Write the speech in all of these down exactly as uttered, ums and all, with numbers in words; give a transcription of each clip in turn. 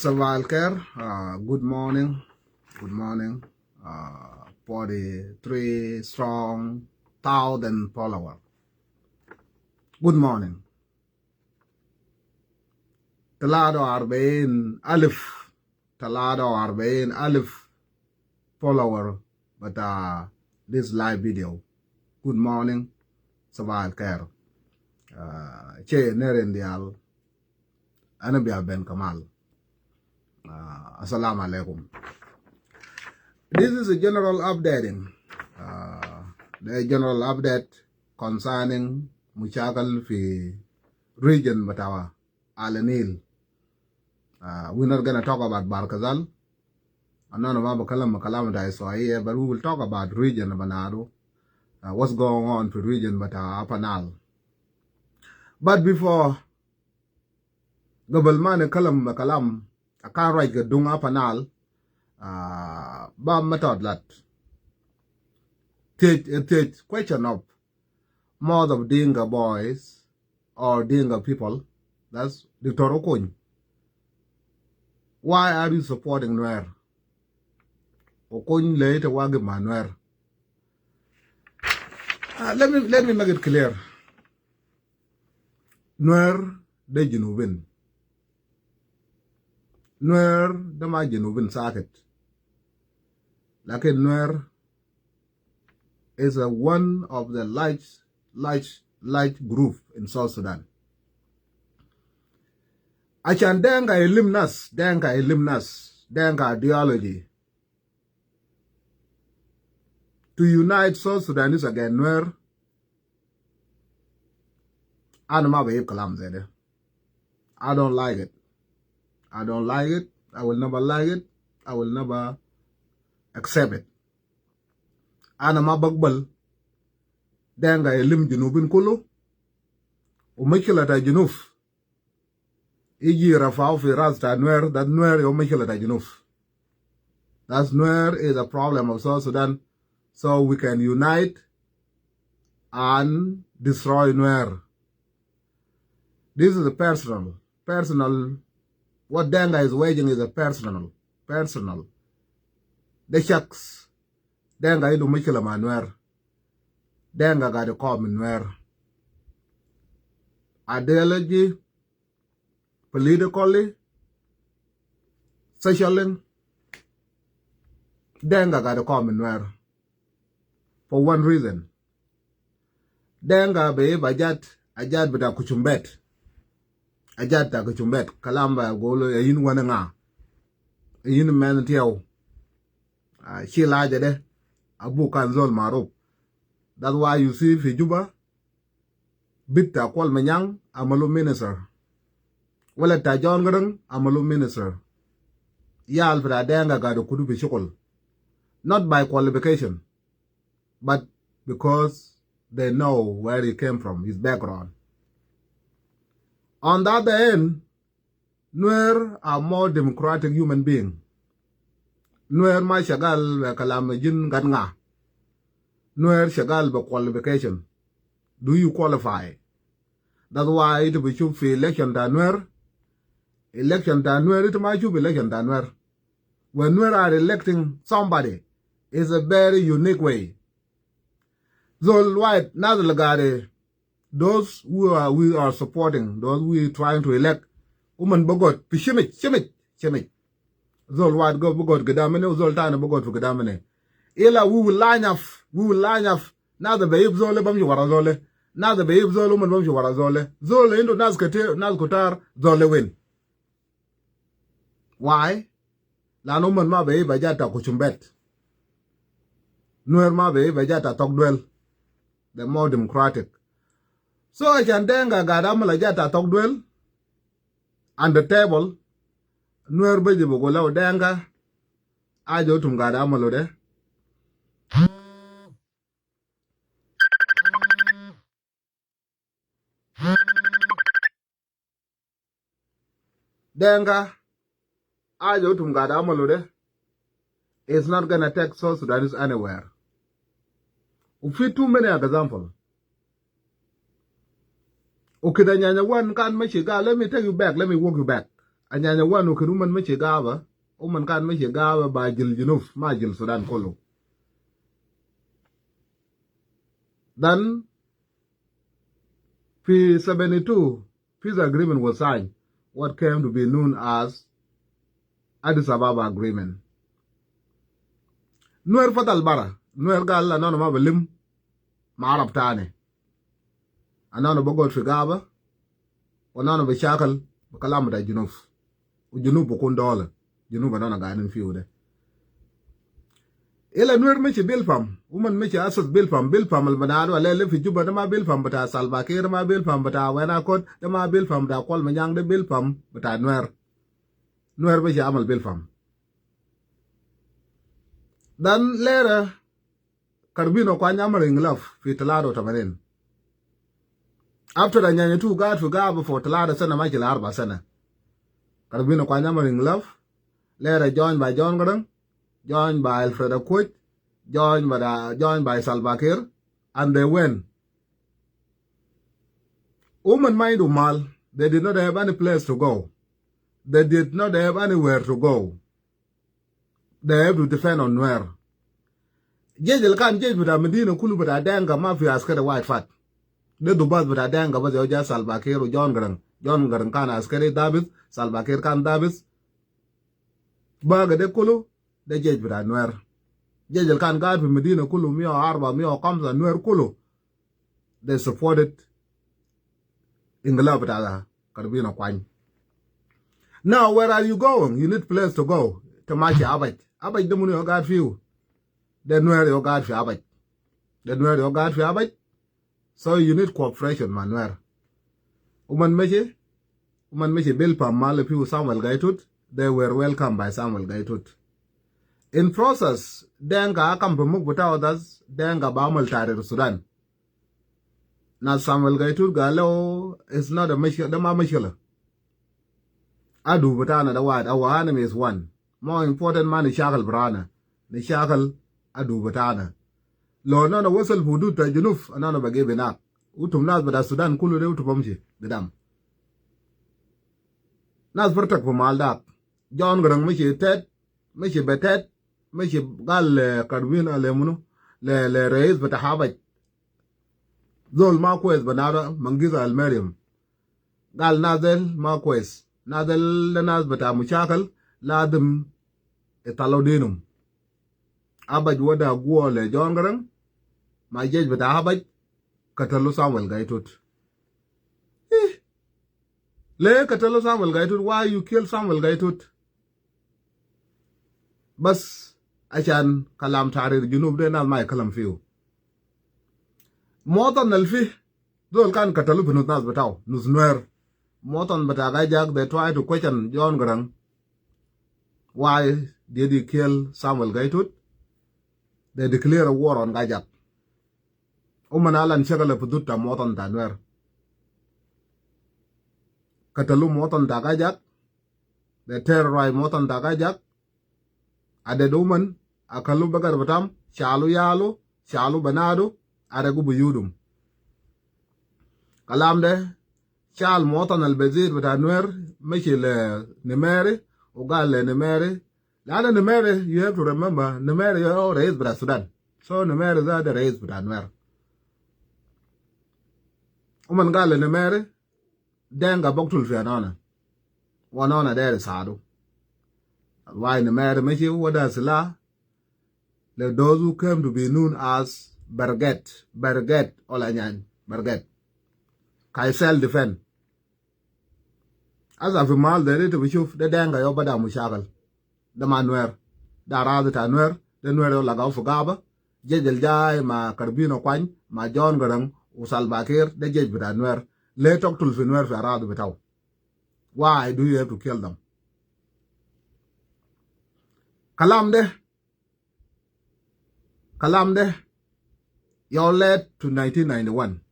Sabah al khair. Uh, good morning. Good morning. Uh, forty-three strong thousand follower. Good morning. Talata wa arbain alif. Talata wa arbain alif follower bata this live video. Good morning. Sabah al khair. Uh, ce neren dial. Ana bia ben kamal. Uh, assalamu alaikum. This is a general updating. Uh, the general update concerning mushakil fi region bita Al Nile. Uh, we're not gonna talk about Bahr el Ghazal. Anina ma bikalam kalam ta Israel, but we will talk about region bita Nile. Uh, what's going on fi region bita Upper Nile. But before, gabal ma nikalam kalam, a kan ruac kɛ duŋ Upper Nile, uh, ba ma tɔt lat. Thiec, thiec, question of most of Dinka boys or Dinka people, that's Doctor Okony. Why are you supporting Nuer? Okony ley te wagi ma Nuer. Uh, let me, let me make it clear. Nuer de Junubin. Nuer de ma Junubin sakit. Lakin Nuer is a one of the large, large, large group in South Sudan. Ashan Dinka ilim nas, Dinka ilim nas, Dinka ideology to unite South Sudanese against Nuer. Ana ma ba'id kalam zede. I don't like it. I don't like it. I will never like it. I will never accept it. Ana ma baqbal Dinka ilim Junubin kulu. U mushkila ta Junub iji rafau fi ras ta Nuer, that Nuer ya mushkila ta Junub. That Nuer is a problem of South Sudan. So we can unite and destroy Nuer. This is a personal, personal. What Dinka is waging is a personal, personal. De shakhs. Dinka indu mushkila ma Nuer. Dinka gaid iqawim Nuer. Ideology, politically, socially, Dinka gaid iqawim Nuer. For one reason. Dinka ba'id hajat, hajat bita kuchumbet. Hajat ta kuchumbet. Kalam bigulu, ya yin wani ŋa. Ya yin mɛn tiaw. Ah, shil haja de. Abu kan zol maruf. That's why you see fi Juba, bit ta Kuol Manyang amalu minister. Walad ta John Garang amalu minister. Yal bita Dinka gaid kudu fi shukul. Not by qualification, but because they know where he came from, his background. On the other end, Nuer are more democratic human being. Nuer ma shagal be kalam jin gat ŋa. Nuer shagal be qualification. Do you qualify? That's why ita bi shuf fi election ta Nuer. Election ta Nuer, ita ma shuf election ta Nuer. When Nuer are electing somebody, it's a very unique way. Zol wahid, nas al gaid, those who are, we are supporting, those we trying to elect, uman bi gud fi shimij, shimij, shimij. Zol wahid bi gud gidam mini, u zol tani bi gud fi gidam mini. Ila we will line up, we will line up. Nas ba'id zol bamshi wara zol. Nas ba'id zol, uman bamshi wara zol. Zol indu nas ketir, nas kutar, zol win. Why? Lanu uman ma ba'id hajat ta kuchumbet. Nuer ma ba'id hajat ta togdwel. They're more democratic. So ashan Dinka gaid amal hajat ta togdwel on the table. Nuer biji bigulu Dinka, haja utum gaid amalu de. Dinka, haja utum gaid amalu de is not gonna take South Sudanese anywhere. U fi too many example. U kida Anyanya One kan mashi Gaba, let me take you back, let me walk you back. Anyanya One u kida uman mashi Gaba, uman kan mashi Gaba ba jil Junub, ma jil Sudan kulu. Then, fi seventy-two, peace agreement was signed, what came to be known as Addis Ababa Agreement. Nuer fadal bara, Nuer gal anina ma bi lim ma Arab tani. Anina bi gud fi Gaba, wa anina bi shakal bi kalam ta Junub. U Junub bi kun dawla. Junub anina gaidin fiu de. Ila Nuer mi ci Bilpam, uman mi ci asas Bilpam, Bilpam al banaadu alɛ lɛ fi Juba, de ma Bilpam bita Salva Kiir, de ma Bilpam bita Wena Kot, de ma Bilpam bita Kuol Manyang, de Bilpam bita Nuer. Nuer mi ci amal Bilpam. Dan lera Karbino Kuany amal inglaf fi talata wa tamanin. After Anyanya tu gaad fi gaaba for talata sana ma ci la arba sana. Karbino Kuany amal inglaf, lera join by John Garang, join by Alfred Akuoch, join by, the, join by Salva Kiir, and they went. Uman ma indu mal, they did not have any place to go. They did not have anywhere to go. They have to defend on Nuer. Jesh al kan jesh bita Medina kulu bita Denka ma fi askari wahid fat. De dubat bita Denka bas yau ja Salva Kiir u John Garang. John Garang kan askari dabit, Salva Kiir kan dabit. Baga de kulu, de jesh bita Nuer. Jesh al kan gaad fi Medina kulu, mia wa arba, mia wa kamsa, Nuer kulu. They supported inglaf bita Karbino Kuany. Now, where are you going? You need place to go. Te mashi Abaj. Abaj de munu yau gaad fiu. De Nuer yau gaad fi Abaj. De Nuer yau gaad fi Abaj. So you need cooperation ma Nuer. Uman mashi, uman mashi Bilpam mal fiu Samuel Gai Tut. They were welcomed by Samuel Gai Tut. In process, Denka akam fi muk bita others, Denka ba amal tahrir Sudan. Nas Samuel Gai Tut gal leo, it's not a mushkila, de ma mushkila. Adu bitana de wahid, our enemy is one. More important ma nishakal barana, nishakal adu bitana. Lo nana wasal fi hudud ta Junub, nana bagi binak. Utum nas bita Sudan kulu de utum bamshi gidam. Nas bartak fi mal dak. John Garang mashi tet, mashi betet, mashi gal le Karbino le munu, le, le reis bita Abaj. Zol ma kwes banado Mangis al Mariam. Gal nas del ma kwes. Nas del de nas bita mushakal, ladim italo dinum. Abaj wada guwa le John Garang, ma jesh bita Abaj, katalu Samuel Gai Tut. Eh, le katalu Samuel Gai Tut, why you kill Samuel Gai Tut? Bas, ashan kalam tahrir Junub de nas ma kalam fiu. Muwatan al fi, zol kan katalu fi nus nas bitau, nus Nuer. Muwatan bita Gajak, they try to question John Garang. Why did he kill Samuel Gai Tut? They declare a war on Gajak. Uman alan shakala fi dud ta muwatan ta Nuer. Katalu muwatan ta Gajak. They terrorize muwatan ta Gajak. Aded uman, akalu bagar bitam, shalu yalu, shalu banadu, aregu biyutum. Kalam de, shal muwatan al bezid bita Nuer, mashi le Nimeri, u gal le Nimeri. Lana Nimeri, you have to remember, Nimeri yau reis bita Sudan. So Nimeri za de reis bita Nuer. Uman gal le Nimeri, Denka boktul fi anana. Wa anana deri sadu. Why Nimeri mashi wada sila le those who came to be known as Berget, Berget, Olanyany, Berget. Kai self defense. Asa fi mal deri te bishuf de Denka yau bada mushakal. De ma Nuer. De aradi ta Nuer. De Nuer yau lagau fi gaba. Jesh al jai ma Karbino Kuany, ma John Garang, u Salva Kiir, de jesh bita Nuer. Le toktul fi Nuer fi aradi bitau. Why do you have to kill them? Kalam de, kalam de, yau led to nineteen ninety-one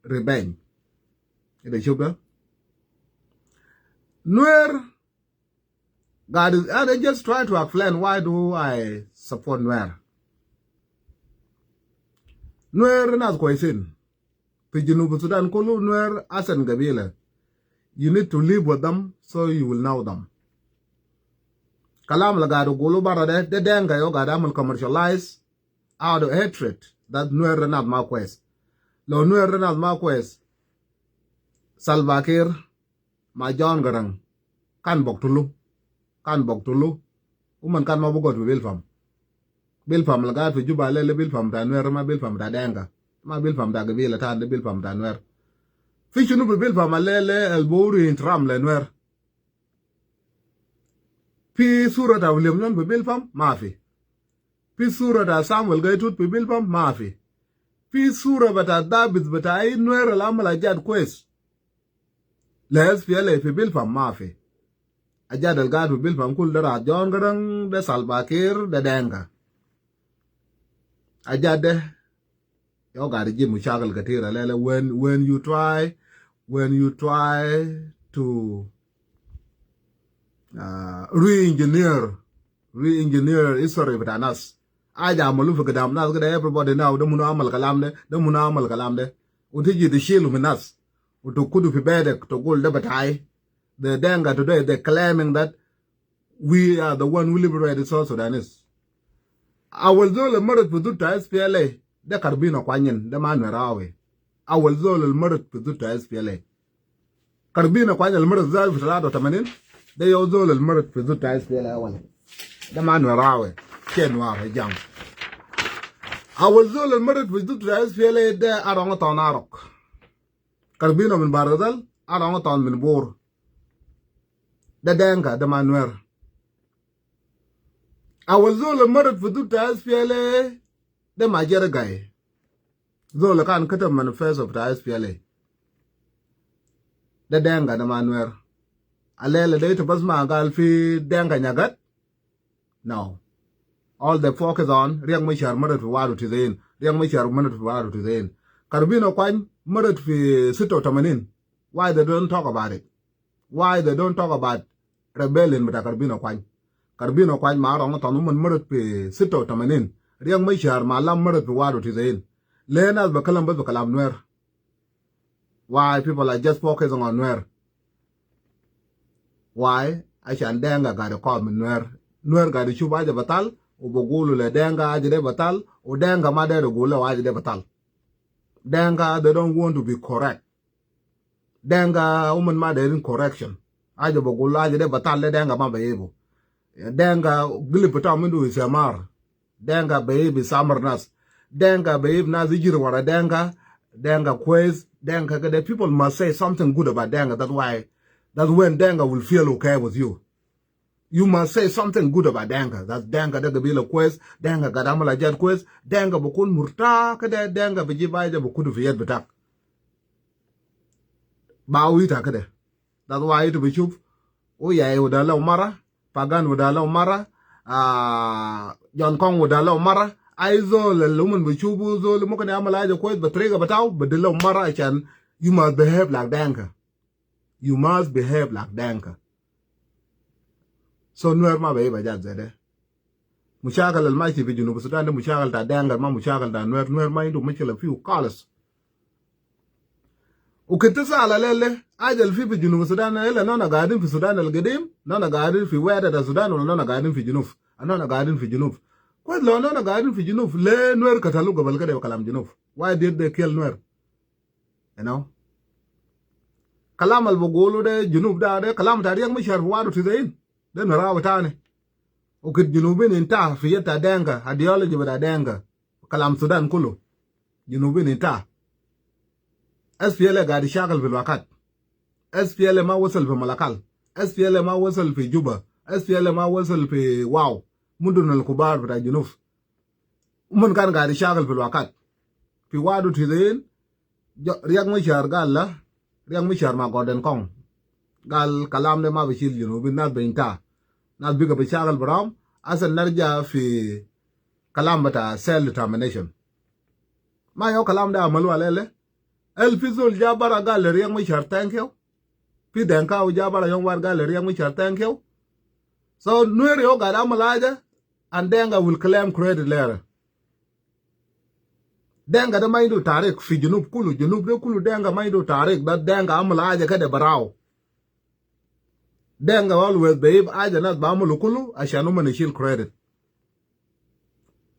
revenge. Ita shuf de? Nuer gaid, and I just try to explain why do I support Nuer. Nuer nas kwesin. Fi Junub Sudan kulu Nuer asan gabila. You need to live with them so you will know them. Kalam la gaid gulu bara de, de Denka yau gaid amal commercialize out of hatred that Nuer nas ma kwes. Lo Nuer nas ma kwes, Salva Kiir ma John Garang kan boktulu, kan boktulu. Uman kan ma bugod fi Bilpam. Bilpam al gaid fi Juba le, le Bilpam ta Nuer, ma Bilpam ta Denka. Ma Bilpam ta gabila tan, de Bilpam ta Nuer. Fi shunu fi Bilpam le, le al buri intram le Nuer? Fi sura ta William Nyuon fi Bilpam? Ma fi. Fi sura ta Samuel Gai Tut fi Bilpam, ma fi. Fi sura bita Dabith bita ai Nuer al amal ajat kwes le SPLA fi Bilpam, ma fi. Ajat al gaat fi Bilpam kul de Rat John Garang, de Salva Kiir, de Denka. Ajat de yau gaat jib mushakil katir alele. When, when you try, when you try to uh, re-engineer, re-engineer history bita nas. Aja amalu fi gidam nas kida, everybody now, de munu amal kalam de, de munu amal kalam de. Utiji tishilu min nas. Utukudu fi bedek, tugul de bitai. The Denka today, they claiming that we are the one who liberated South Sudanese. Awal zol al marat fi zut ta SPLA, de Karbino Kwanyin, de ma Nuer Awe. Awal zol al marat fi zut ta SPLA. Karbino Kwanyin al marat zat fi talata wa tamanin, de yau zol al marat fi zut ta SPLA awal. De ma Nuer Awe, ke Nuer Jang. Awal zol al marat fi zut ta SPLA de Arong Ton Arok. Karbino min Bargazal, Arong Ton min Bor. De Denka, de ma Nuer. Awal zol al marat fi zut ta SPLA, de Majere Gai. Zol al kan katab manifesto bita SPLA. De Denka, de ma Nuer. Alele de ita basma gal fi Denka Nyagat. No. All the focus on Riek Machar marat fi wadu tizain. Riek Machar marat fi wadu tizain. Karbino Kwany marat fi sita wa tamanin. Why they don't talk about it? Why they don't talk about rebellion bita Karbino Kwany? Karbino Kwany ma Arong Ton Uman marat fi sita wa tamanin. Riek Machar ma Lam marat fi wadu tizain. Le nas bikalam bas bikalam Nuer. Why people are just focusing on Nuer? Why? Ashan Denka gade kod min Nuer. Nuer gade shuf aja batal, u bagulu le Denka aja de batal, u Denka ma dere gulu aja de batal. Denka, they don't want to be correct. Denka, uman ma derin correction. Aja bagulu aja de batal, de Denka ma bayibu. Denka, gilib bita mindu isamar. Denka beyib isamar nas. Denka beyib nas ijiri wara Denka. Denka kwes. Denka kede. People must say something good about Denka. That's why, that's when Denka will feel okay with you. You must say something good about Denka. That Denka de gabila kwes. Denka gade amal ajat kwes. Denka bikun murta kede. Denka bijib aja bikudu fi yad bitak. Ba wita kede. That's why ita bishuf. U yai wada lau mara. Pagan wada lau mara, ah, John Kong wada lau mara. Ai zol al uman bishufu zol mumkin yamal aja kwes be tariga bitau, bidi lau mara ashan you must behave like Denka. You must behave like Denka. So Nuer ma bayibu ajat zede. Mushakil al mashi fi Junub Sudan de mushakil ta Denka, ma mushakil ta Nuer. Nuer ma indu mushkila fiu kalas. Ukiti sala lele, aja al fi fi Junub Sudan, ila nana gadin fi Sudan al gadim, nana gadin fi weda ta Sudan, wala nana gadin fi Junub? Nana gadin fi Junub. Kwes, lo nana gadin fi Junub, le Nuer katalu gabal kede, kalam Junub. Why did they kill Nuer? You know? Kalam al bagulu de Junub da, de kalam ta Riek Machar fi wadu tizain. De Nuer Awe tani. Ukit Junubin inta fi yad ta Denka, ideology bita Denka. Kalam Sudan kulu. Junubin inta. SPLA gade shakal fi Wakat. SPLA ma wasal fi Malakal. SPLA ma wasal fi Juba. SPLA ma wasal fi Wau. Mudun al kubar bita Junub. Uman kan gade shakal fi Wakat. Fi wadu tizain, Jo-, Riek Machar gal la, Riek Machar ma Gordon Kong. Gal kalam de ma bishil Junubin, nas be inta. Nas biga bishakal bitam, asan narja fi kalam bita self determination. Ma yau kalam de amalu alele. El fi zol ja bara gal le Riek Machar thank you. Fi Denka u ja bara yom wahid gal le Riek Machar thank you. So Nuer yau gade amal aja, and Denka will claim credit later. Denka de ma indu tarik fi Junub kulu, Junub de kulu Denka ma indu tarik, da Denka amal aja kede barau. Denka always beyib aja nas bamalu kulu, ashan uman ishil credit.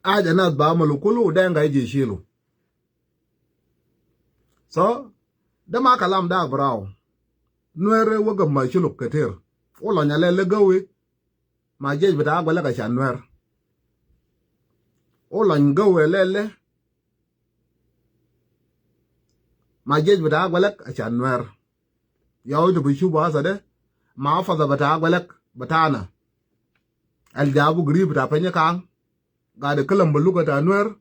Aja nas bamalu kulu, Denka iji ishilu. So, de ma kalam da barau. Nuer wagab ma shuluk ketir. Ula nyale le gawi. Ma jesh bita Agwelek ashan Nuer. Ula gawi lele. Ma jesh bita Agwelek ashan Nuer. Yau ita bishufu asa de. Ma hafaza bita Agwelek bitana. Al jabu garib bita Panyakang. Gat ikilam bɛ lugha ta Nuer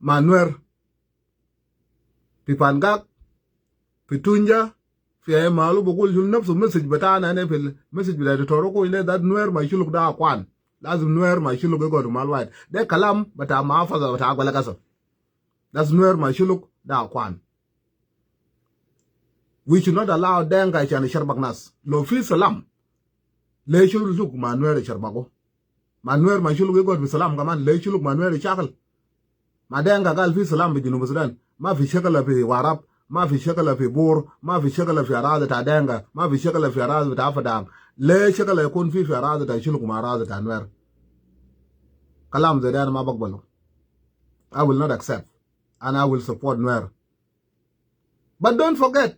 ma Nuer. Fi Pangak, fi Tunja, fi Aymalu, bugul shunu nafsu message bitana ine fi message bita Toro Kuny de, that Nuer ma Shuluk de akwan. Lazim Nuer ma Shuluk igodu mal wahid. De kalam bita mafaza bita Agwal Gasol. That's Nuer ma Shuluk de akwan. We should not allow Denka ashan isharbak nas. Lo fi salam, le Shuluk ma Nuer isharbako. Ma Nuer ma Shuluk igodu fi salam kaman, le Shuluk ma Nuer ishakal. Ma Denka gal fi salam fi Junub Sudan. Ma fi shakala fi Warap, ma fi shakala fi Bor, ma fi shakala fi aradi ta Denka, ma fi shakala fi aradi ta Fadang. Le shakala yakun fi, fi aradi ta Shuluk ma aradi ta Nuer. Kalam zai de ana ma bakbalu. I will not accept. And I will support Nuer. But don't forget,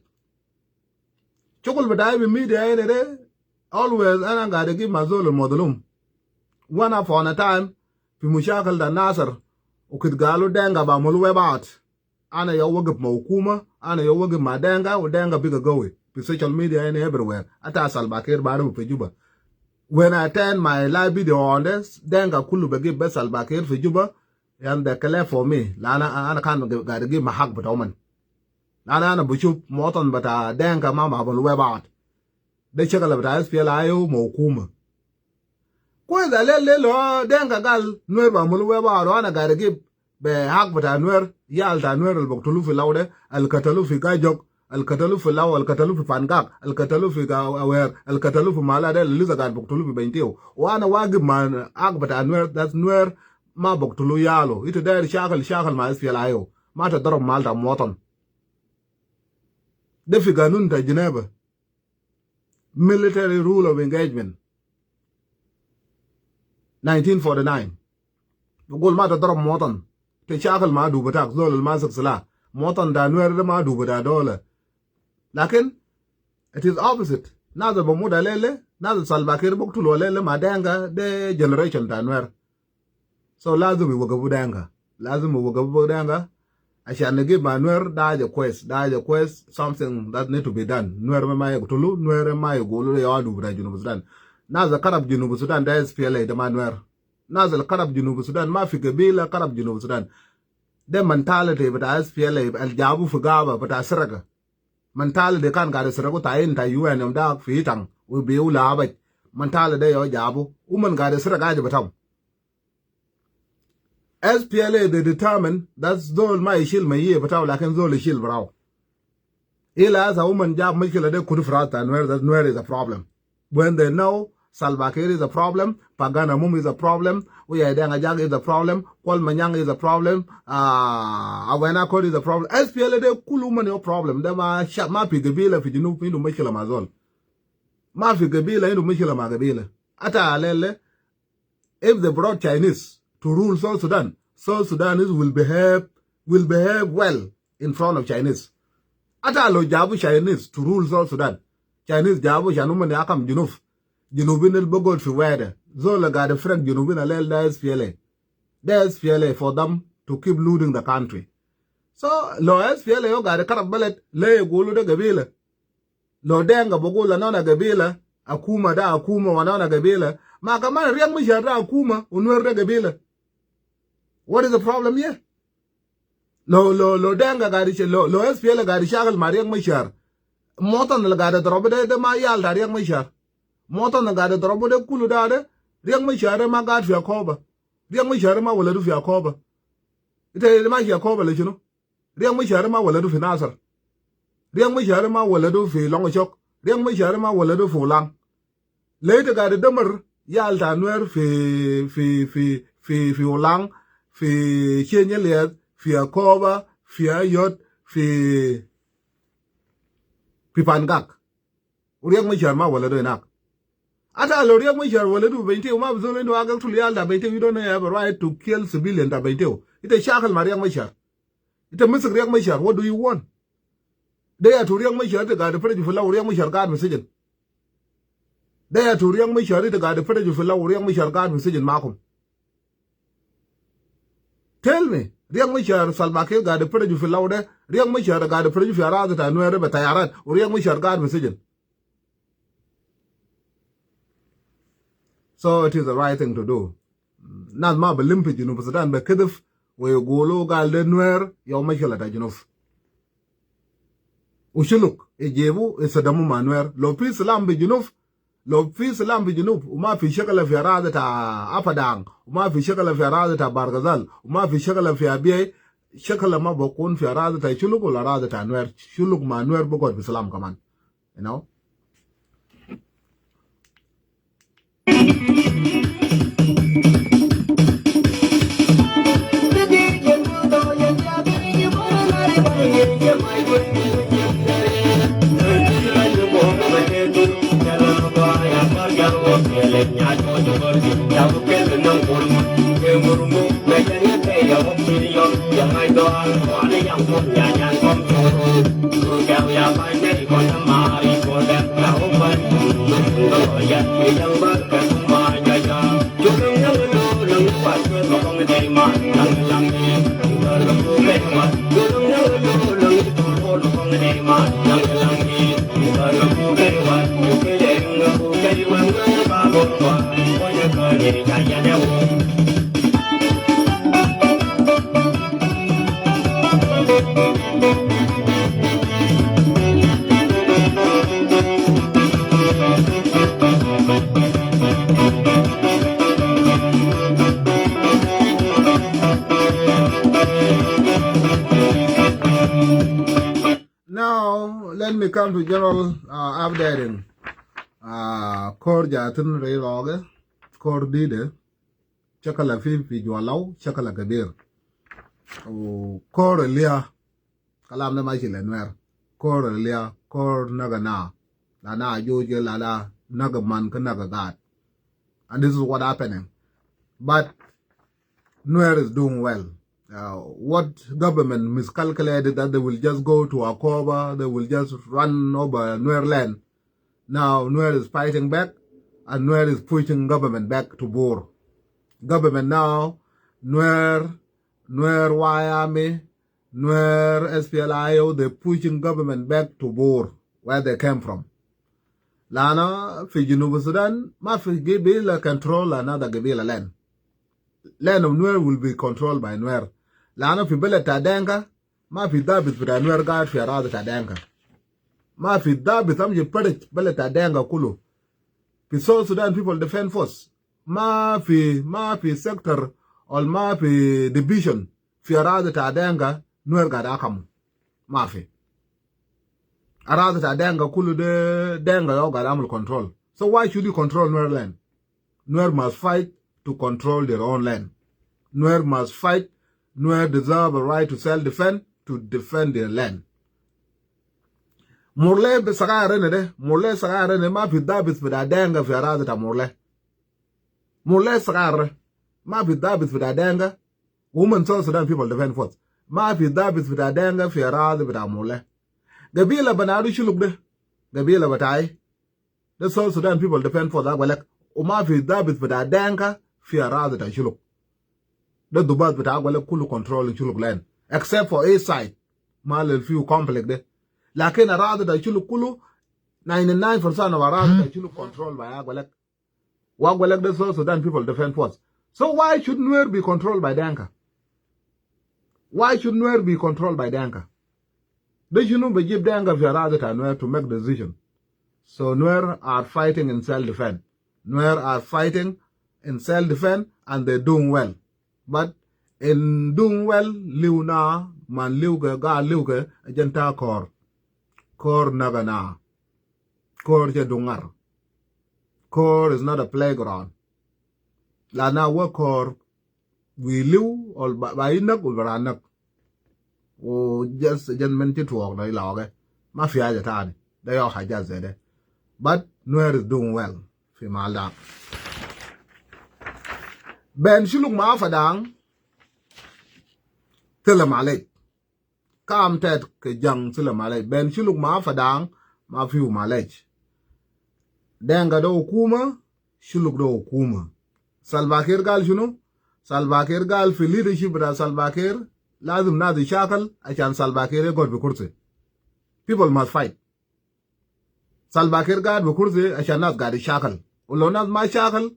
shugul bita fi media ine de, always ana gat agib ma zol al madlum. Wa ana fi ana time fi mushakil ta Nasir, u kit galu Denka bi amulu wipe out. Ana ya wagif ma hukuma, ana ya wagif ma Denka, u Denka biga gawi fi social media ine everywhere. Ata Salva Kiir bi arifu fi Juba. When I turn my live video on this, Denka kulu bi gib bes Salva Kiir fi Juba, yan de kele for me. La ana, ana kan gat agib ma hak bita uman. La ana, ana bi shuf muwatin bita Denka ma, ma bi amulu wipe out. De shakala bita S P L A I O ma hukuma. Kwes, alel de lo Denka gal Nuer bi amulu wipe out, ana gat agib be hak bita Nuer, yal ta Nuer al baktulu fi Law de, al katalu fi Gajok, al katalu fi Law, al katalu fi Pangak, al katalu fi Ga-, Awer, al katalu fi Mala de, al lisa gat baktulu fi Bentiu. Wa ana wagif ma hak bita Nuer, that's Nuer ma baktulu yalu. Ita dair shakal, shakal ma S P L A I O. Ma ta darab mal ta muwatin. De fi ganun ta Geneva. Military rule of engagement. Nineteen forty-nine. Bigul ma ta darab muwatin. Te shakal ma adu bitak, zol al masik silah. Muwatin ta Nuer de ma adu bita dola. Lakin, it is opposite. Nas al bi mutu alel de, nas al Salva Kiir baktulu alel de ma Denka de generation ta Nuer. So lazim iwagafu Denka. Lazim iwagafu Denka. Ashan nigib ma Nuer, da haja kwes, da haja kwes, something that need to be done. Nuer ma, ma yagtulu, Nuer ma yagulu de ya adu bita Junub Sudan. Nas al karab Junub Sudan de S P L A de ma Nuer. Nas al karab Junub Sudan, ma fi gabila karab Junub Sudan. De mentality bita S P L A al jabu fi gaba bita siraka. Mentality kan gat yisraku tayin ta U N yom dak fi Itang, u biu labaj. Mentality de ya jabu. Uman gat yisrak haja bitau. S P L A de determine that zol ma ishil mayiye bitau, lakin zol ishil barau. Ila hasa uman jab mushkila de kutu fi ras ta Nuer, that Nuer is a problem. When they know Salva Kiir is a problem, Pagan Amum is a problem, Uyai Deng Ajak is a problem, Kuol Manyang is a problem, uh, Awena Kot is a problem. S P L A de kulu uman ya problem. De ma sha-, ma fi gabila fi Junub indu mushkila ma zol. Ma fi gabila indu mushkila ma gabila. Ata alel de, if they brought Chinese to rule South Sudan, South Sudanese will behave, will behave well in front of Chinese. Ata lo jabu Chinese to rule South Sudan. Chinese jabu ashan uman ya hakam Junub. Junubin al bigod fi wede. Zol al gat ifirik Junubin alel de S P L A. De S P L A for them to keep looting the country. So, lo S P L A ya gat ikarab beled, le yagulu de gabila. Lo Denka bigul ana gabila, akuma de akuma wa ana gabila. Ma kaman Riek Machar de akuma, u Nuer de gabila. What is the problem here? Lo, lo, lo Denka gat ish-, lo, lo S P L A gat ishakal ma Riek Machar. Muwatin al gat idrabu de, de ma yal ta Riek Machar. Muwatin al gat idrabu de kulu de, de Riek Machar de ma gat fi Akoba. Riek Machar de ma waladu fi Akoba. Ita de ma fi Akoba le shunu? Riek Machar ma waladu fi Nasir. Riek Machar ma waladu fi Longchok. Riek Machar ma waladu fi Ulang. Le ita gat idamar yal ta Nuer fi, fi, fi, fi, fi Ulang, fi Chenye Lieth, fi Akoba, fi Ayod, fi, fi Pangak. U Riek Machar ma waladu hinak. Ata lo Riek Machar waladu Bentiu, ma bi zol indu hak yaktul yal ta Bentiu, you don't have a right to kill civilian ta Bentiu. Ita shakal ma Riek Machar. Ita misik Riek Machar, what do you want? De ya tu Riek Machar, ita gat ifariju fi Law, Riek Machar gat fi sijin. De ya tu Riek Machar, ita gat ifariju fi Law, Riek Machar gat fi sijin makum. Tell me, Riek Machar, Salva Kiir gat ifariju fi Law de, Riek Machar gat ifariju fi aradi ta Nuer be tayarat, u Riek Machar gat fi sijin. So it is the right thing to do. Nas ma bi lim fi Junub Sudan bi kidhif, wa yagulu gal de Nuer ya mushkila ta Junub. Wa Shuluk ijibu istahdamu ma Nuer. Lo fi silam fi Junub, lo fi silam fi Junub, wa ma fi shakala fi aradi ta Apadang, wa ma fi shakala fi aradi ta Bargazal, wa ma fi shakala fi Abyei, shakala ma bikun fi aradi ta Shuluk wala aradi ta Nuer. Shuluk ma Nuer bi gud fi silam kaman. You know? Now, let me come to general, uh, updating. Uh, kor jatin rei roge, kor dide, shakala fi, fi Jualau, shakala kabir. U kor lia, kalam de mashi le Nuer. Kor lia, kor naga na. La na ajuj, la la naga man ka naga gat. And this is what happening. But Nuer is doing well. Uh, what government miscalculated that they will just go to Akoba, they will just run over Nuer land. Now Nuer is fighting back, and Nuer is pushing government back to Bor. Government now, Nuer, Nuer White Army, Nuer S P L A I O, they pushing government back to Bor, where they came from. Lana fi Junub Sudan, ma fi gibila control another gibila land. Land of Nuer will be controlled by Nuer. Lana fi beled ta Denka, ma fi dabit bita Nuer gaid fi aradi ta Denka. Ma fi dabit amshi farij beled ta Denka kulu. Fi South Sudan People Defense Force, ma fi, ma fi sector, or ma fi division, fi aradi ta Denka, Nuer gaid akamu. Ma fi. Aradi ta Denka kulu de, Denka yau gaid amul control. So why should you control Nuer land? Nuer must fight to control their own land. Nuer must fight. Nuer deserve a right to self-defense, to defend their land. Murle be sagayar ene de, Murle sagayar ene, ma fi dabit bita Denka fi aradi ta Murle. Murle sagayar, ma fi dabit bita Denka. Women South Sudan People Defense Force, ma fi dabit bita Denka fi aradi bita Murle. Gabila bita Shuluk de, gabila bitai. De South Sudan People Defense Force agwelek, u ma fi dabit bita Denka fi aradi ta Shuluk. De dubat bita agwelek kulu control Shuluk land, except for east side. Ma lel fiu conflict de. Lakin aradi ta Shuluk kulu, ninety-nine percent of aradi ta Shuluk control by agwelek. Wa agwelek de South Sudan People Defense Force. So why should Nuer be controlled by Denka? Why should Nuer be controlled by Denka? De shunu bejib Denka fi aradi ta Nuer to make decision? So Nuer are fighting in self-defense. Nuer are fighting in self-defense and they're doing well. But in doing well, liu na, man liu ke, ga liu ke, agent ta Kor. Kor naga na. Kor ce dungar. Kor is not a playground. La na wä Kor, wi liu, or ba, ba inak, or ba ranak. U just, just min ci tuɔk na ila wake. Ma fi haja tani. De yau haja zede. But Nuer is doing well fi mahal da. Ben Shuluk ma Apadang, tele malek. Kam tɛt ke jaŋ, tele malek. Ben Shuluk ma Apadang, ma fiu malek. Denka de hukuma, Shuluk de hukuma. Salva Kiir gal shunu? Salva Kiir gal fi leadership bita Salva Kiir, lazim nas ishakal, ashan Salva Kiir yagod bi kursi. People must fight. Salva Kiir gaid bi kursi, ashan nas gaid ishakal. U lo nas ma shakal,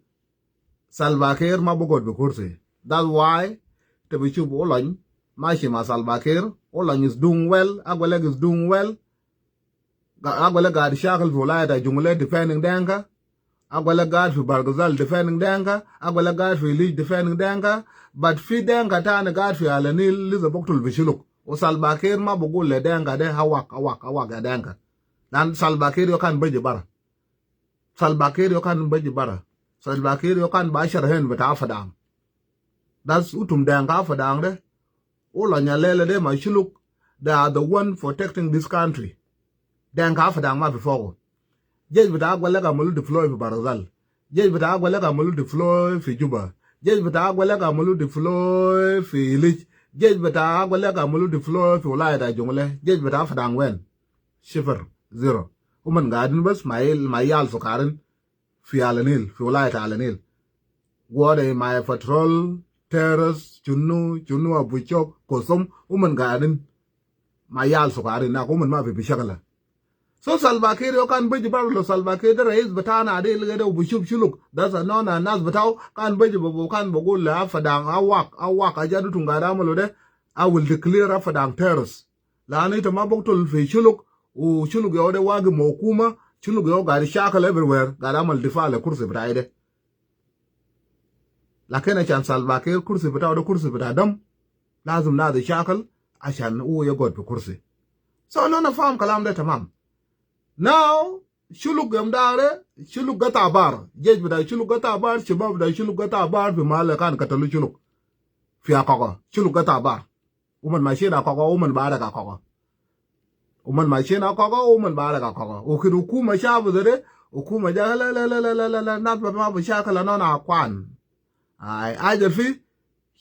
Salva Kiir ma bi gɔt bi kursi. That's why te bi cup Ulony mashi ma Salva Kiir. Ulony is doing well. Agwelek is doing well. Agwelek gaad shakil fi wilaya ta Jonglei defending Denka. Agwelek gaad fi Bargazal defending Denka. Agwelek gaad fi Ilij defending Denka. But fi Denka tani gaad fi Ala Nil lisa buktul fi Shuluk. U Salva Kiir ma bi gul le Denka de hawak, hawak, hawak ya Denka. Lan Salva Kiir yau kan baji bara. Salva Kiir yau kan baji bara. Salva Kiir yau kan bashar hen bita Fadang. That's utum Denka Fadang de. Ulony, Nyalele de ma Shuluk, they are the one protecting this country. Denka Fadang ma fi fogo. Jesh bita Agwelek amalu deploy fi Bargazal. Jesh bita Agwelek amalu deploy fi Juba. Jesh bita Agwelek amalu deploy fi Ilij. Jesh bita Agwelek amalu deploy fi wilaya ta Jonglei. Jesh bita Fadang wen? Shifir, zero. Uman gaadin bas ma yal, ma yal sukarin fi Ala Nil, fi wilaya ta Ala Nil. Gwada ma patrol, terrorist, chunu, chunu Abu Chok, Kosum, uman gaadin ma yal sukarin, nak uman ma fi bishakala. So Salva Kiir yau kan baji bara, lo Salva Kiir de rais bitana de, ilga de u bi cup Shuluk. That's anona nas bitau kan baji ba, kan bi gul le Fadang, hawak, hawak, ajadu tum gaad amalu de. I will declare Fadang terrorist. Lanu ita ma buktul fi Shuluk, u Shuluk yau de wagi ma hukuma, Shuluk yau gaad shakil everywhere, gaad amal difa le kursi bitai de. Lakin ashan Salva Kiir kursi bitau de kursi bita dam, lazim nas shakil ashan u yagod fi kursi. So anona faham kalam de tamam. Now, Shuluk yom dare, Shuluk gata bar. Jesh bita Shuluk gata bar, shabab bita Shuluk gata bar fi mahal kan katalu Shuluk. Fi Akogo, Shuluk gata bar. Uman mashin Akogo, uman barek Akogo. Uman mashin Akogo, uman barek Akogo. U kid hukuma shabu zede, hukuma ja la, la, nas ma bi shakil anona akwan. Ai, aja fi,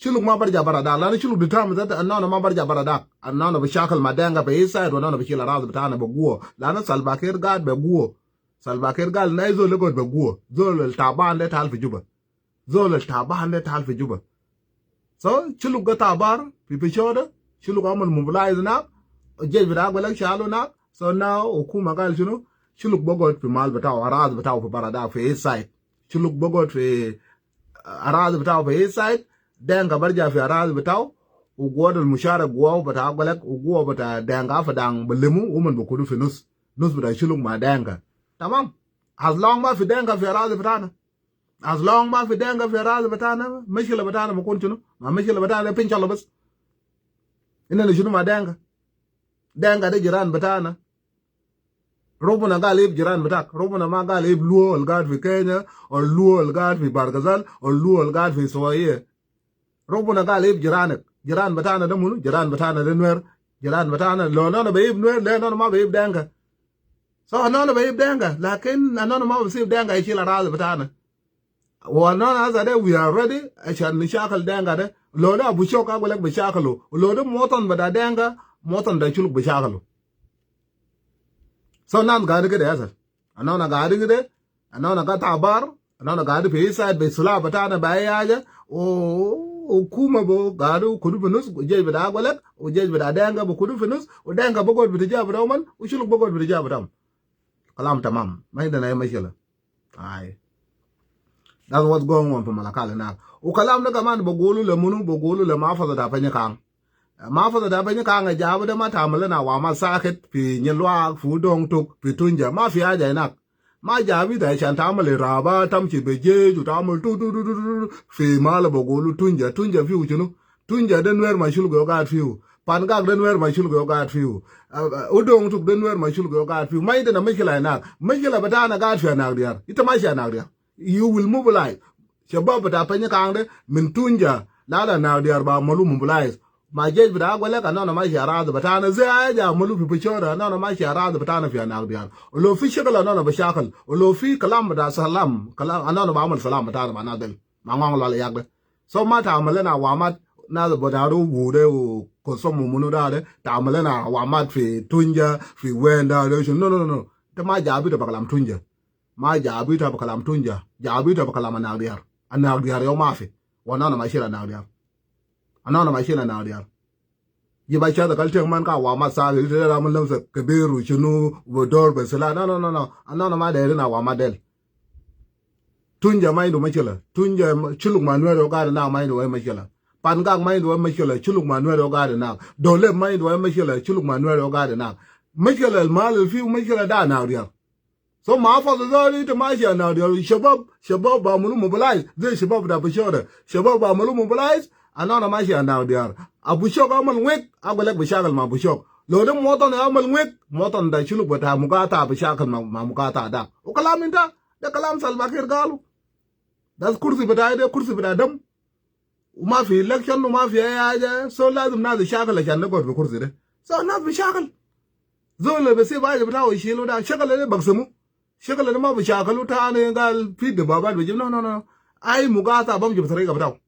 Shuluk ma barja bara dak, lanu Shuluk determine zat anona ma barja bara dak. Anona bi shakil ma Denka fi East Side, wa anona bi shil araz bitana bi guwa. Lanu Salva Kiir gaad bi guwa. Salva Kiir gal na zol yagod bi guwa. Zol al taban de tal fi Juba. Zol al taban de tal fi Juba. So, Shuluk gata bar, fi, fi shoda, Shuluk amal mobilize nak, jesh bita Agwelek shalu nak. So now, hukuma gal shunu, Shuluk bi god fi mahal bitau, araz bitau fi bara dak, fi East Side. Shuluk bi god fi araz bitau fi East Side, Denka barja fi araz bitau, u guwa al musharak guwa bita Agwelek, u guwa bita Denka Fadang bi limu, uman bi kudu fi nus. Nus bita Shuluk ma Denka. Tamam? As long ma fi Denka fi araz bitana. As long ma fi Denka fi araz bitana, mushkila bitana bi kun shunu? Ma mushkila bitana pin shala bas. Ina le shunu ma Denka? Denka de jiran bitana. Rabbuna gal yib jiran bitak. Rabbuna ma gal yib Luo al gaad fi Kenya, or Luo al gaad fi Bargazal, or Luo al gaad fi Somalia. Rabbuna gal yib jiranek. Jiran bitana de munu? Jiran bitana de Nuer. Jiran bitana, lo anona bi yib Nuer, le anona ma bi yib Denka. So anona bi yib Denka, lakin anona ma bi sib Denka yishil araz bitana. Wa anona hasa de, we are ready ashan nishakil Denka de. Lo de Abu Chok Agwelek bi shakilu. Lo de muwatan bita Denka, muwatan bita Shuluk bi shakilu. So nas gaadi kede hasa. Anona gaadi kede, anona gata bar, anona gaadi fi East Side bi silah bitana bi ayi haja, u, u hukuma bi gaadi kudu fi nus, u jesh bita Agwelek, u jesh bita Denka bi kudu fi nus, u Denka bi god fi tija bita uman, u Shuluk bi god fi tija bita uman. Kalam tamam. Ma indana ay mushkila. Ai. That's what's going on fi Malakal hinak. U kalam de kaman bi gulu le munu, bi gulu le mahfaza ta Panyakang. Mahfaza ta Panyakang jabu de ma ta amal lena awamat sakit fi Nyilwak, fi Dongtuk, fi Tunja. Ma fi haja hinak. Ma jabu de ashan ta amal iraba, tamshi be jesh, u ta amal tu, tu, tu, tu, tu, tu, fi mahal bi gulu Tunja. Tunja fiu shunu? Tunja de Nuer ma Shuluk yau gaad fiu. Pangak de Nuer ma Shuluk yau gaad fiu. Ah, ah, u Dongtuk de Nuer ma Shuluk yau gaad fiu. Ma indana mushkila hinak. Mushkila bitana gaad fi Anakdiar. Ita mashi Anakdiar. You will mobilize. Shabab bita Panyakang de min Tunja lala Anakdiar bi amalu mobilize. Ma jesh bita Agwelek, anona mashi araz bitana, zai haja amalu fi Peshawar, anona mashi araz bitana fi Anakdiar. Lo fi shakil anona bi shakil. Lo fi kalam bita salam, kalam, anona bi amal salam bitana ma nas del. Ma ngong lo ala yak de. So ma ta amal lena awamat, nas Badaru Bude u Kosum u munu da de, ta amal lena awamat fi Tunja, fi wen da de, shunu? No, no, no, no. Ita ma jabu ita bi kalam Tunja. Ma jabu ita bi kalam Tunja. Jabu ita bi kalam Anakdiar. Anakdiar yau mafi. Wa anona ma shil Anakdiar. Anona ma shil Anakdiar. Jibu shahada gal tek man ka awamat sali, ita de amal namsa kebir u shunu, u bi dor be silah. No, no, no, no. Anona ma derin awamat del. Tuny jɛ ma indu mashkila. Tuny jɛ ma-, Shuluk ma Nuer ɣöö gaat inak ma indu ɛ mashkila. Pangak ma indu ɛ mashkila. Shuluk ma Nuer ɣöö gaat inak. Dolep ma indu ɛ mashkila. Shuluk ma Nuer ɣöö gaat inak. Mashkila al mal al fi mashkila da Anyak Diar. So ma fadal zol inta mashi Anyak Diar. Shabab, shabab bamalu mobilize. Zay shabab da Abu Shok da. Shabab bamalu mobilize. Anina mashi Anyak Diar. Abu Shok amal wek, agul lek bi shakal ma Abu Shok. Lo de muwatan amal wek, muwatan da Shuluk bita Mugata bi shakal ma, ma Mugata da. Wa kalam inta, de kalam Salva Kiir galu. Das kursi bita, de kursi bita dam. Wa ma fi election, wa ma fi ay haja. So lazim nas shakal ashan nagod fi kursi de. So nas bi shakal. Zol bi sib haja bitau yishilu da. Shakal de baksamu. Shakal de ma bi shakalu tani gal fi dababat bi jib. No, no, no. Ay Mugata bamshi bi tariga bitau.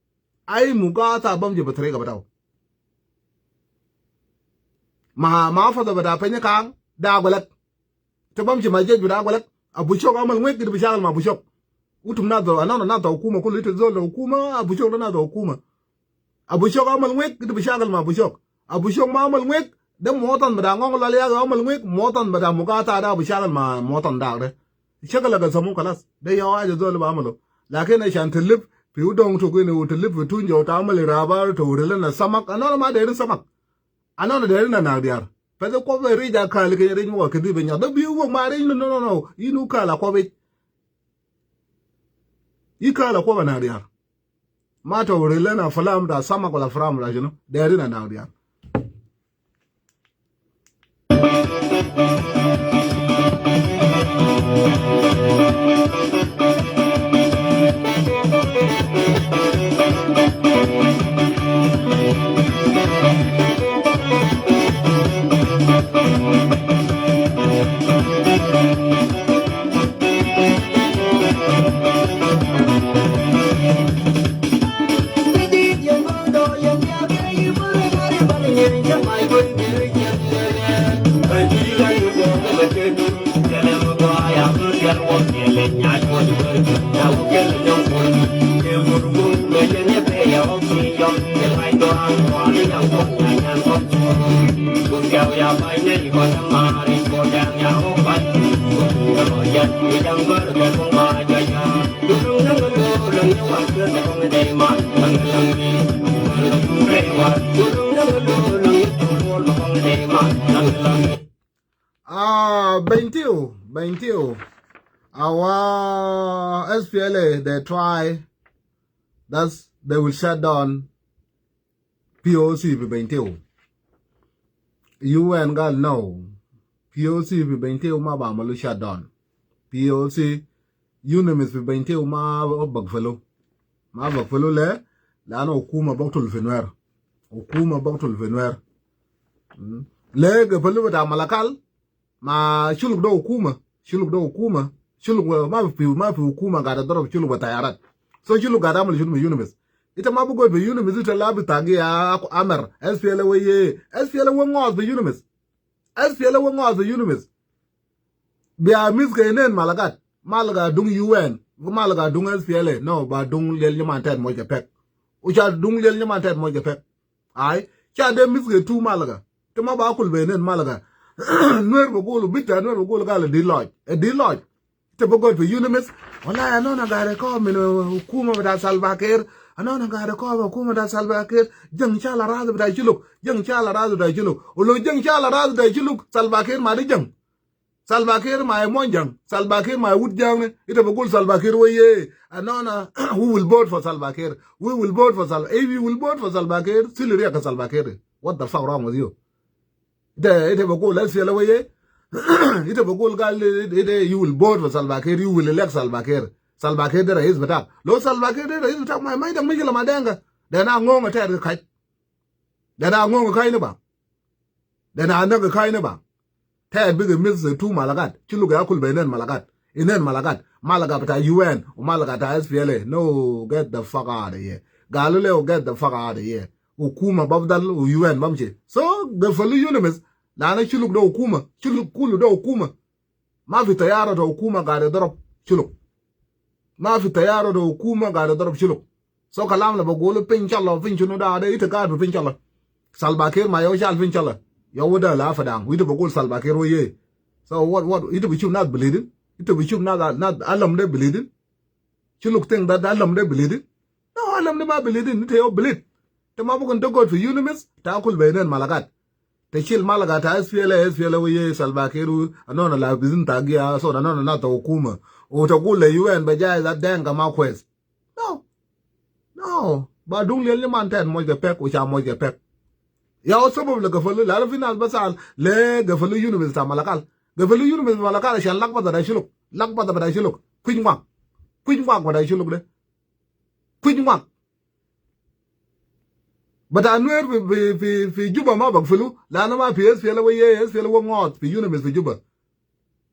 Ay Mugata bamshi bi tariga bitau. Ma, ma fadal bita Panyakang da agul lek. Te bamshi ma jesh bita agul lek. Abu Shok amal wek, inta bi shakal ma Abu Shok. Utum nas, anina nas hukuma kulu, inta zol hukuma, Abu Shok de nas hukuma. Abu Shok amal wek, inta bi shakal ma Abu Shok. Abu Shok ma amal wek, de muwatan bita Ngong Lwal ya amal wek, muwatan bita Mugata da bi shakal ma muwatan da de. Shakal al kasamu kalas. De ya haja zol bi amalu. Lakin ashan tilif fi udong to gini, u tilif fi Tuny jɛ, u ta amal iraba, to uri lena samak. Anina ma derin samak. Anina derin Anyak Diar. Pese kobe rija kali ke rij mo kedi benya. De bi wo ma rij, no, no, no. Inu kala kobe. I kala kobe Anyak Diar. Ma to uri lena falam da samak wala falam da shunu. Derin Anyak Diar. Ah, Bentiu, Bentiu. Our S P L A, they try. That's, they will shut down P O C fi Bentiu. U N gal no. P O C fi Bentiu ma bamalu shut down. P O C, UNMISS fi Bentiu ma bigfilu. Ma bigfilu le, lanu hukuma bigtul fi Nuer. Hukuma bigtul fi Nuer. Mm. Le gabal bita Malakal, ma Shuluk de hukuma. Shuluk de hukuma. Shuluk ma fi, ma fi hukuma gaid darab Shuluk bi tayarat. So Shuluk gaid amal shunu bi UNMISS? Ita ma bi gud bi UNMISS, ita la bi tagi ya Amer. S P L A weye. S P L A we ŋoth bi UNMISS. S P L A we ŋoth bi UNMISS. Bi a miss ke inen Malakal. Malakal dung U N. Malakal dung S P L A. No, ba dung liel nyaman tet moja pek. U ca dung liel nyaman tet moja pek. Ai, ca de miss ke tu Malakal. Te ma ba kul bi inen Malakal. Nuer bi gulu bita, Nuer bi gulu gal di loj. E di loj. Te bi gud bi UNMISS. Wallahi, anina gaid kɔp min, uh, hukuma bita Salva Kiir. Anina gaid kɔp hukuma bita Salva Kiir. Jang shala ras bita Shuluk. Jang shala ras bita Shuluk. Wu lo jang shala ras bita Shuluk, Salva Kiir ma de jang. Salva Kiir ma e muɔnyjang. Salva Kiir ma e wut jaŋni. Ita bi gul Salva Kiir weye. Anina, we will vote for Salva Kiir. We will vote for Salva. If you will vote for Salva Kiir, sil riɛk Salva Kiir. What the fuck wrong with you? Ita, ita bi gul S P L A weye. Ita bi gul gal, ita, ita, you will vote for Salva Kiir. You will elect Salva Kiir. Salva Kiir de rais bitak. Lo Salva Kiir de rais bitak, ma, ma ita mishkila ma Dinka. De na ŋoŋ tet kac. De na ŋoŋ kac ni ba. De na näk kac ni ba. Tet bigi miss tu Malakal. Shuluk ya kul bi inen Malakal. Inen Malakal. Malakal bita U N, u Malakal bita S P L A. No, get the fuck out of here. Galu le, get the fuck out of here. Hukuma bafdal, u U N bamshi. So, gafalu UNMISS. Lanu Shuluk de hukuma. Shuluk kulu de hukuma. Ma fi tayara ta hukuma gaid darab Shuluk. Ma fi tayara ta hukuma gaid darab Shuluk. So kalam le bi gulu piny shala, piny shunu da, de ita gaid bi piny shala. Salva Kiir ma yau shal piny shala. Yau da la Padang. Ita bi gul Salva Kiir weye. So what, what? Ita bi shuf nas bleeding? Ita bi shuf nas, nas alam de bleeding? Shuluk think that alam de bi lit in. No, alam de ma bi lit in, ni te yɔ bi lit. Te ma bukun te got fi UNMISS, ta kul bɛ nen Malakal. Te shil Malakal ta SPLA, SPLA wä yee Salva Kiir wä, anɔnɔ la bizin ta giya, so anɔnɔ na ta hukuma. Wa ta gul le UN bɛ jay that Dinka ma kwes. No. No. Ba duŋ liɛl ni man tɛn muɔc kɛ pɛk, wa ca muɔc kɛ pɛk. Ya wä sabab le gafulu, la fi nas basal, le gafulu UNMISS ta Malakal. Gafulu UNMISS Malakal, ashan lakbata bita Shuluk. Lakbata bita Shuluk. Kui̱c ŋuak. Kui̱c ŋuak bita Shuluk de. Kui̱c ŋuak. Bita Nuer fi, fi, fi, fi Juba ma bak fulu. Lana ma fi SPLA wä yee, SPLA wä ŋɔɔth fi UNMISS fi Juba.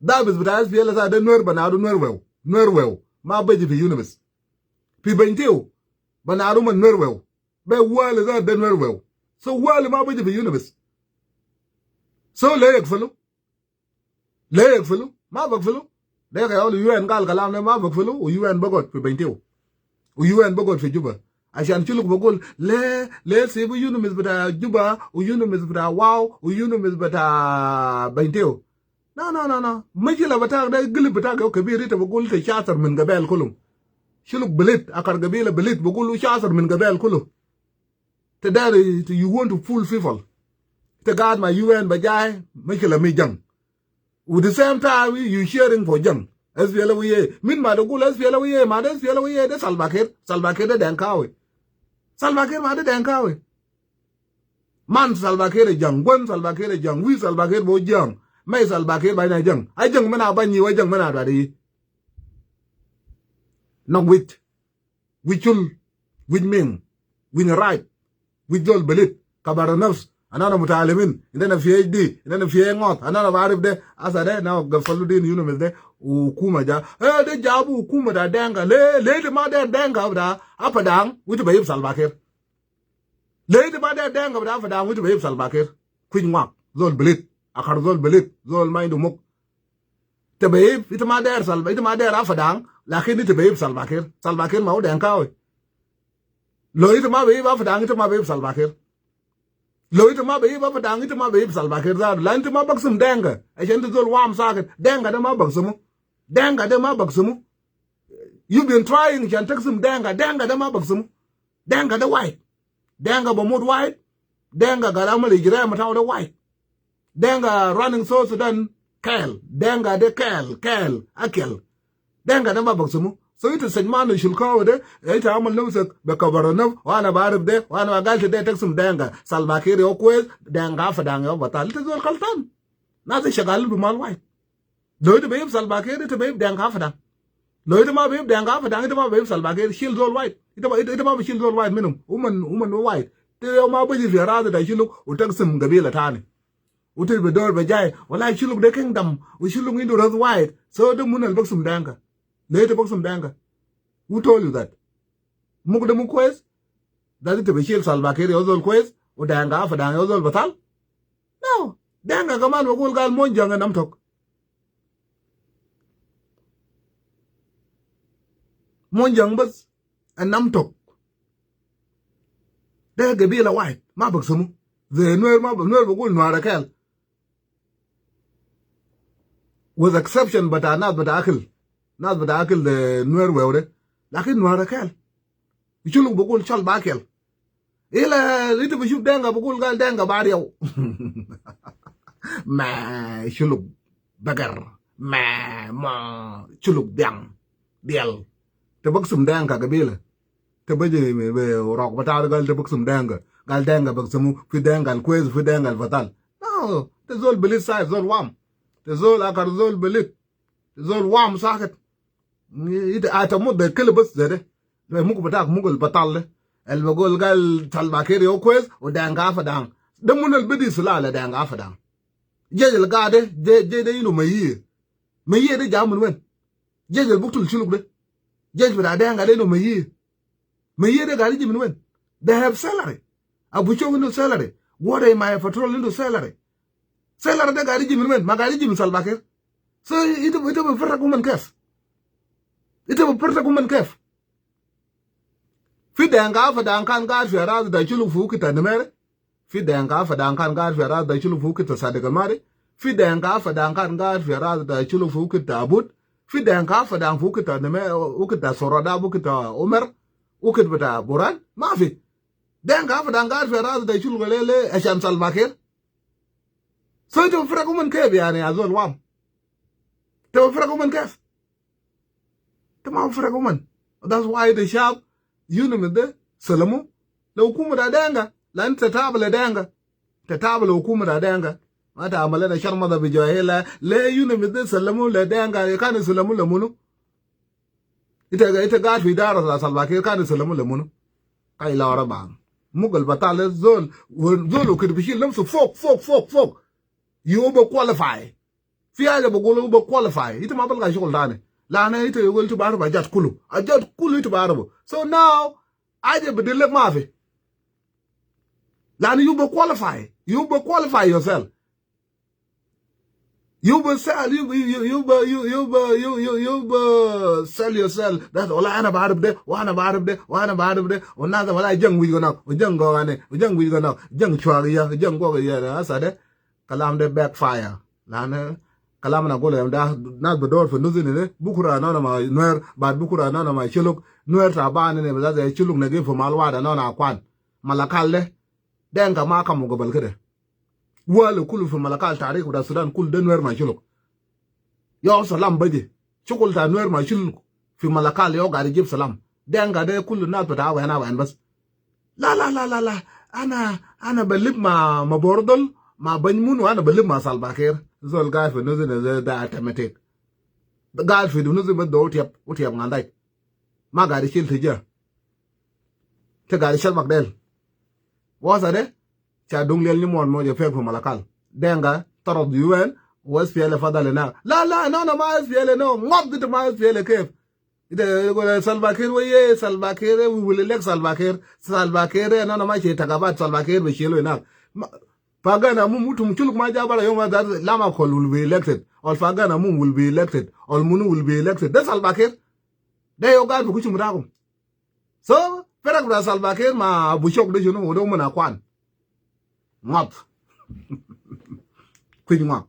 Dabith bita SPLA sa de Nuer, banaru Nuer wew. Nuer wew. Ma biji fi UNMISS. Fi Bentiu. Banaru man Nuer wew. Be wali sa de Nuer wew. So wali ma biji fi UNMISS. So le yek fulu. Le yek fulu, ma bak fulu. De ka yol UN gal kalam de ma bak fulu, wa UN bagot fi Bentiu. Wa UN bagot fi Juba. Ashan Shuluk bagul, le, le sibu UNMISS bita Juba, wa UNMISS bita Wau, wa UNMISS bita Bentiu. No, no, no, no. Mushkila bitak de gilib bitak yau kabir, ita bagul ita shatar min gabel kulum. Shuluk bi lit, akar gabila bi lit, bagul shatar min gabel kulum. Te dari, te you want to fool people. Te gaid ma UN bɛ jay, mushkila mi Jaŋ. With the same time, you cheering for Jaŋ. SPLA wä yee. Min ma de gul SPLA wä yee, ma de SPLA wä yee, de Salva Kiir. Salva Kiir de Dinka wä. Salva Kiir ma de Dinka wä. Man Salva Kiir ɛ Jaŋ, gua̱n Salva Kiir ɛ Jaŋ, wi̱i̱ Salva Kiir bä Jaŋ, mɛy Salva Kiir ba nɛ Jaŋ. A Jaŋ min a ba nyi, wa Jaŋ min a duat yi. Nɔk wi̱c. Wi̱c cul, wi̱c miŋ, wi̱c rac, wi̱c zol bi lit, kabara nafs, anana mutalimin, indana PhD, indana PhD ŋɔth, anana ba arif de, asa de, na gafalu din UNMISS de, hukuma ja. Eh, de jabu hukuma ta Dinka, le, le ita ma de Dinka bita Upper Dang, wi̱i̱ ita bɛ yib Salva Kiir. Le ita ma de Dinka bita Upper Dang, wi̱i̱ ita bɛ yib Salva Kiir. Kui̱c ŋuak, zol bi lit, akar zol bi lit, zol ma indu muk. Ita bɛ yib, ita ma dɛr Salva, ita ma dɛr Upper Dang, lakin ita bɛ yib Salva Kiir. Salva Kiir ma wu Dinka wä. Lo ita ma bɛ yib Upper Dang, ita ma bɛ yib Salva Kiir. Lo ita ma bɛ yib Upper Dang, ita ma bɛ yib Salva Kiir zatu. Lakin ita ma baksum Dinka. Ashan ita zol wam sakit. Dinka de ma baksumu. Dinka de ma baksumu. You've been trying ashan taksum Dinka. Dinka de ma baksumu. Dinka de white. Dinka bɛ mut white. Dinka gal amal ijraya mataw de white. Dinka running South Sudan kɛl. Dinka de kɛl, kɛl, akɛl. Dinka de ma baksumu. So ita sej man Shuluk wä de, ita amal nafsak bɛ kabara naf, wa ana ba arif de, wa ana ba gal ita de taksum Dinka. Salva Kiir yau kwes, Dinka Upper Dang yau batal. Ita zol kaltan. Nas shagalin bi mal white. Lo ita bɛ yib Salva Kiir, ita bɛ yib Dinka Upper Dang. Lo ita ma bɛ yib Dinka Upper Dang, ita ma bɛ yib Salva Kiir, shil zol white. Ita ma, ita, ita ma bɛ shil zol white minum. Uman, uman white. Ita yau ma biji fi aradi ta Shuluk, u taksum gabila tani. U ita bɛ dor bɛ jay, wala Shuluk de kingdom, u Shuluk indu ras white. So de mun al baksum Dinka. Le ita baksum Dinka. Who told you that? Muk de muk kwes? That ita bɛ shil Salva Kiir, yau zol kwes, u Dinka Upper Dang, yau zol batal? No. Dinka kaman bagul gal Muɔnyjäŋ ɛ nam tok. Muɔnyjäŋ bas ɛ nam tok. De gabila white, ma baksumu. Zee Nuer ma ba, Nuer bagul Nuer akɛl. With exception bita nas bita akil. Nas bita akil de Nuer wew de. Lakin Nuer akɛl. Shuluk bagul chol ba kɛl. Ila ita bishuf Dinka bagul gal Dinka ba riaw. Ma Shuluk bagar. Ma, ma Shuluk dhiaŋ. Diɛl. Ita baksum Dinka gabila. Ita baji, be, rok bita gal ita baksum Dinka. Gal Dinka baksumu, fi Dinka al kwes, fi Dinka al batal. No, ita zol bi lit sa, zol wam. Ita zol akar zol bi lit. Zol wam sakit. Ita, ita mut be kili bas zede. Be muk bitak muk al batal de. El bagul gal Salva Kiir yau kwes, u Dinka Upper Dang. De mun al bidi sila le Dinka Upper Dang. Jej al gaid de, jej, jej de indu mayiye. Mayiye de ja min wen? Jej al buktul Shuluk de. Jej bita Dinka de indu mayiye. Mayiye de gaid iji min wen? They have salary. Abu Chok indu salary. Wode Maya Patrol indu salary. Salary de gaid iji min wen? Ma gaid iji min Salva Kiir. So ita, ita bi farrak uman kef? Ita bi farrak uman kef? Fi Dinka Upper Dang kan gaid fi aradi ta Shuluk fi wukit ta Nimeri. Fi Dinka Upper Dang kan gaid fi aradi ta Shuluk fi wukit ta Sadiq al Madi. Fi Dinka Upper Dang kan gaid fi aradi ta Shuluk fi wukit ta Abut. Fi Dinka Upper Dang, fi wukit ta Nime, wukit ta Soroda, wukit ta Omer, wukit bita Boran, ma fi. Dinka Upper Dang gaid fi ras ta Shuluk lele ashan Salva Kiir. So ita bi firagu uman kef, yani, ya zol wam? Ita bi firagu uman kef? Ita ma bi firagu uman. That's why ita shab Unit Minute de salamu le hukuma ta Dinka, lan ita tabu le Dinka. Ita tabu le hukuma ta Dinka. Ma ta amal lena sharmada bi jawa hila, le Unit Minute de salamu le Dinka, kan salamu le munu? Ita, ita gaid fi idara ta Salva Kiir, kan salamu le munu? Kai la wara bang. Muk al batal zol, zol wukit bi shil namsu fok, fok, fok, fok. You over qualify. Fi haja bi gulu over qualify. Ita ma balga shugul tani. Lanu ita yogol ita bi arif ajat kulu. Ajat kulu ita bi arif. So now, haja bi dillek ma fi. Lanu you over qualify. You over qualify yourself. You over sell, you, you, you, you over, you, you over, you, you, you over sell yourself. That's, wala ana bi arif de, wa ana bi arif de, wa ana bi arif de. Wa nas wala jang wij go nak, wa jang go ane, wa jang wij go nak, jang chwag ya, jang go ya, asa de. Kalam de backfire. Lanu kalam ana gulu yom de, nas bi dor fi nus ini de. Bukura nana ma Nuer, baad bukura nana ma Shuluk. Nuer taban ini, bi zat Shuluk nagif fi mahal wahid, ana wa Akwan. Malakal de, Dinka ma kamu gabal kede. Wale kulu fi Malakal, tarik bita Sudan kulu de Nuer ma Shuluk. Yau salam baji. Shugul ta Nuer ma Shuluk fi Malakal yau gaid jib salam. Dinka de kulu nas bita Awen, Awen bas. La, la, la, la, la. Ana, ana bi lib ma, ma Bor dol, ma bany munu, ana bi lib ma Salva Kiir. Zol gaid fi nus ini de, de automatic. Gaid fi nus ini de, utiap, utiap ngandai. Ma gaid shil tija. Te gaid shil makdel. Wasa de, cha dung liel ni mon moja fek fi Malakal. Dinka tarad U N, wa S P L A fadal inak. La, la, no, no, ma S P L A, no. Ŋot ita ma S P L A kef? Ita gulu Salva Kiir, we ye Salva Kiir, we will elect Salva Kiir. Salva Kiir, no, no, ma shi tagabat, Salva Kiir bi shilu inak. Ma, Pagan Amum, utum Shuluk ma ja bara yom ma dat, Lama Kol will be elected. Or Pagan Amum will be elected. Or munu will be elected. De Salva Kiir. De yau gaid fi kushum bitakum. So, firak bita Salva Kiir ma Abu Shok de shunu, de uman Akwan. Ŋot. Kuj ŋot.